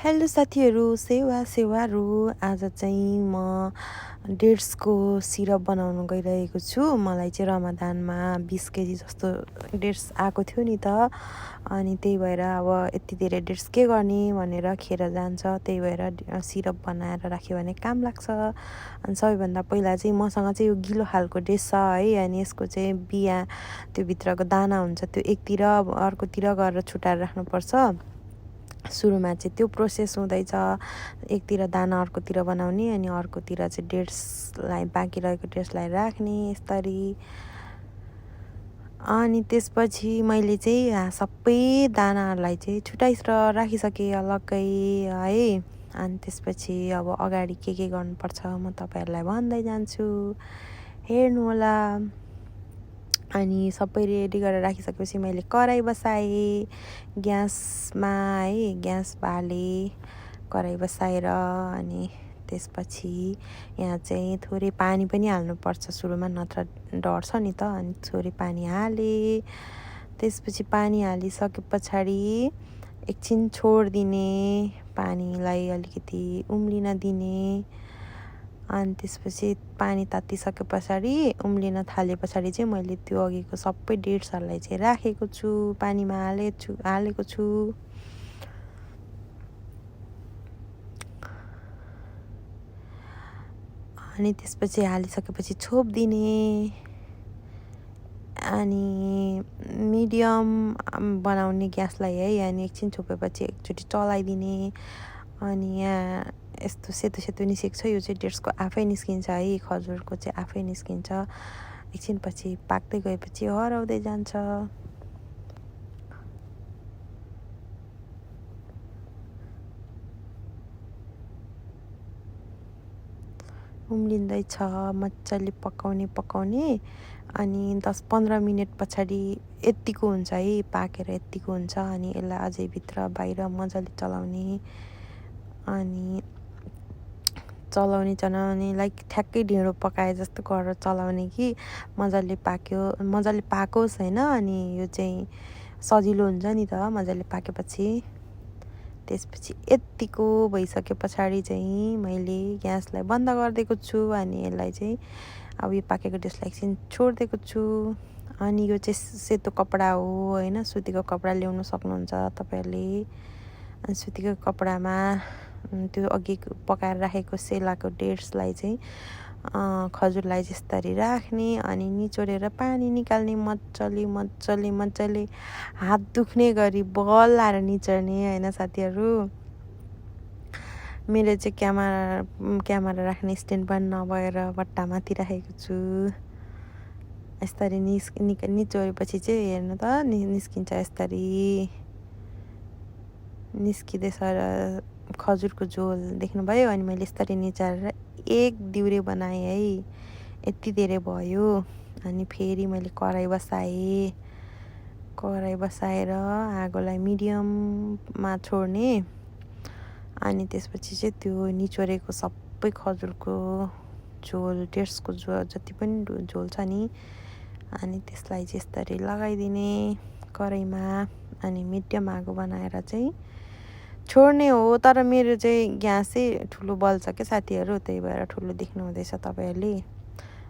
Hello साथीहरू, सेवारू। आज चाहिँ म डेट्सको सिरप बनाउन गइरहेको छु। मलाई चाहिँ रमदानमा 20 केजी जस्तो डेट्स आएको थियो नि त। अनि त्यही भएर अब यति धेरै डेट्स के गर्ने भनेर खेर जान्छ। त्यही भएर सिरप बनाएर राख्यो भने काम लाग्छ। अनि सबैभन्दा पहिला चाहिँ मसँग चाहिँ यो गिलो खालको डेट्स छ है। अनि यसको चाहिँ बिया, त्यो भित्रको दाना हुन्छ, त्यो एकतिर अर्कोतिर गरेर छुट्याएर राख्नुपर्छ। सुरुमा चाहिँ त्यो प्रोसेस हुँदैछ। एकतिर दाना अर्कोतिर बनाउने अनि अर्कोतिर चाहिँ डेट्सलाई, बाँकी रहेको डेट्सलाई राख्ने यसरी। अनि त्यसपछि मैले चाहिँ सबै दानाहरूलाई चाहिँ छुट्याइसकेर राखिसकेँ अलग्गै है। अनि त्यसपछि अब अगाडि के गर्नुपर्छ म तपाईँहरूलाई भन्दै जान्छु, हेर्नुहोला। अनि सबै रेडी गरेर राखिसकेपछि मैले कराई बसाएँ ग्यासमा है। ग्यास बालेँ, कराई बसाएर अनि त्यसपछि यहाँ चाहिँ थोरै पानी पनि हाल्नुपर्छ सुरुमा, नत्र डढ्छ नि त। अनि थोरै पानी हालेँ। त्यसपछि पानी हालिसके पछाडि एकछिन छोडिदिने, पानीलाई अलिकति उम्लिन दिने। अनि त्यसपछि पानी तातिसके पछाडि, उम्लिन थाले पछाडि चाहिँ मैले त्यो अघिको सबै डेट्सहरूलाई चाहिँ राखेको छु, पानीमा हालेको छु। अनि त्यसपछि हालिसकेपछि छोपिदिने। अनि मिडियम बनाउने ग्यासलाई है। अनि एकछिन छोपेपछि एकचोटि चलाइदिने। अनि यहाँ यस्तो सेतो निस्केको छ, यो चाहिँ डेट्सको आफै निस्किन्छ है। खजुरको चाहिँ आफै निस्किन्छ। एकछिनपछि पाक्दै गएपछि हराउँदै जान्छ। उम्लिँदैछ, मजाले पकाउने। अनि 10-15 मिनट पछाडि यत्तिको हुन्छ है, पाकेर यत्तिको हुन्छ। अनि यसलाई अझै भित्र बाहिर मजाले चलाउने। अनि चलाउने लाइक ठ्याक्कै ढिँडो पकाए जस्तो गरेर चलाउने कि मजाले पाकोस् होइन। अनि यो चाहिँ सजिलो हुन्छ नि त मजाले पाकेपछि। त्यसपछि यत्तिको भइसके पछाडि चाहिँ मैले ग्यासलाई बन्द गरिदिएको छु। अनि यसलाई चाहिँ अब यो पाकेको डेट्सलाई एकछिन छोडिदिएको छु। अनि यो चाहिँ सेतो कपडा हो होइन, सुतीको कपडा ल्याउनु सक्नुहुन्छ तपाईँहरूले। अनि सुतीको कपडामा त्यो अघि पकाएर राखेको सेलाको डेट्सलाई चाहिँ खजुरलाई यसरी राख्ने। अनि निचोरेर पानी निकाल्ने, मजाले हात दुख्ने गरी बल लाएर निचोर्ने होइन साथीहरू। मेरो चाहिँ क्यामेरा राख्ने स्ट्यान्ड पनि नभएर बट्टामाथि राखेको छु। यसरी निचोरेपछि चाहिँ हेर्नु त निस्किन्छ यसरी। निस्किँदैछ खजुरको झोल देख्नुभयो। अनि मैले यसरी निचारेर एक दिउरे बनाएँ है। यति धेरै भयो। अनि फेरि मैले कराई बसाएर आगोलाई मिडियममा छोड्ने। अनि त्यसपछि चाहिँ त्यो निचोरेको सबै खजुरको झोल, डेट्सको झोल जति पनि झोल छ नि, अनि त्यसलाई चाहिँ यसरी लगाइदिने कराईमा। अनि मिडियम आगो बनाएर चाहिँ छोड्ने हो। तर मेरो चाहिँ ग्यासै ठुलो बल्छ क्या साथीहरू, त्यही भएर ठुलो देख्नु हुँदैछ तपाईँहरूले।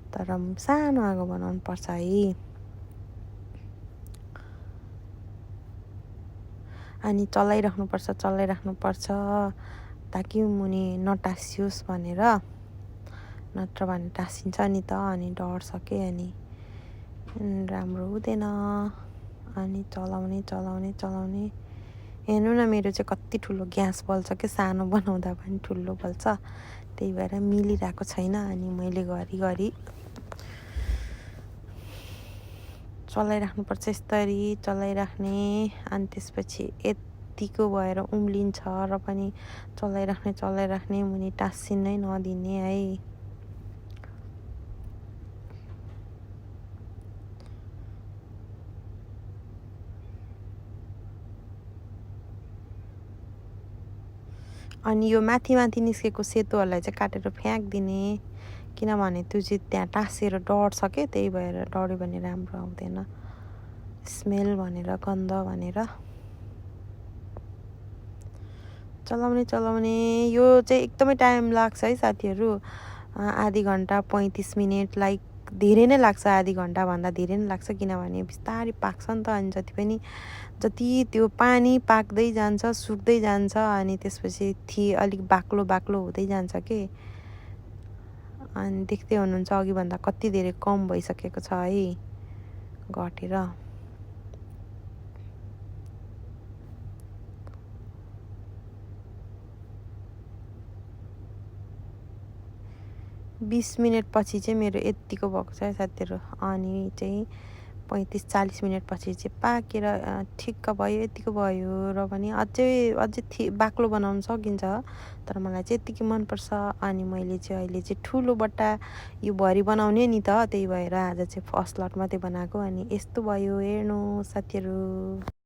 तर सानो आगो बनाउनु पर्छ है। अनि चलाइराख्नुपर्छ ताकि मुनि नटासियोस् भनेर, नत्र भने टाँसिन्छ नि त। अनि डढ्छ के, अनि राम्रो हुँदैन। अनि चलाउने। हेर्नु न मेरो चाहिँ कति ठुलो ग्यास बल्छ कि, सानो बनाउँदा पनि ठुलो बल्छ। त्यही भएर मिलिरहेको छैन। अनि मैले घरि चलाइराख्नुपर्छ, यसरी चलाइराख्ने। अनि त्यसपछि यत्तिको भएर उम्लिन्छ र पनि चलाइराख्ने, मुनि टाँसिनै नदिने है। अनि यो माथि निस्केको सेतोहरूलाई चाहिँ काटेर फ्याँकिदिने, किनभने त्यो चाहिँ त्यहाँ टाँसेर डढ्छ के। त्यही भएर डढ्यो भने राम्रो आउँदैन, स्मेल भनेर, गन्ध भनेर। चलाउने यो चाहिँ एकदमै टाइम लाग्छ है साथीहरू। आधी घन्टा 35 मिनट लाइक धेरै नै लाग्छ, आधी घन्टाभन्दा धेरै नै लाग्छ, किनभने बिस्तारै पाक्छ नि त। अनि जति त्यो पानी पाक्दै जान्छ, सुक्दै जान्छ, अनि त्यसपछि अलिक बाक्लो हुँदै जान्छ के। अनि देख्दै हुनुहुन्छ अघिभन्दा कति धेरै कम भइसकेको छ है घटेर। 20 मिनटपछि चाहिँ मेरो यत्तिको भएको छ है साथीहरू। अनि चाहिँ 35-40 मिनटपछि चाहिँ पाकेर ठिक्क भयो, यत्तिको भयो। र पनि अझै बाक्लो बनाउन सकिन्छ, तर मलाई चाहिँ यत्तिकै मनपर्छ। अनि मैले चाहिँ अहिले चाहिँ ठुलो बट्टा यो भरि बनाउने नि त, त्यही भएर आज चाहिँ फर्स्ट लट मात्रै बनाएको। अनि यस्तो भयो, हेर्नु साथीहरू।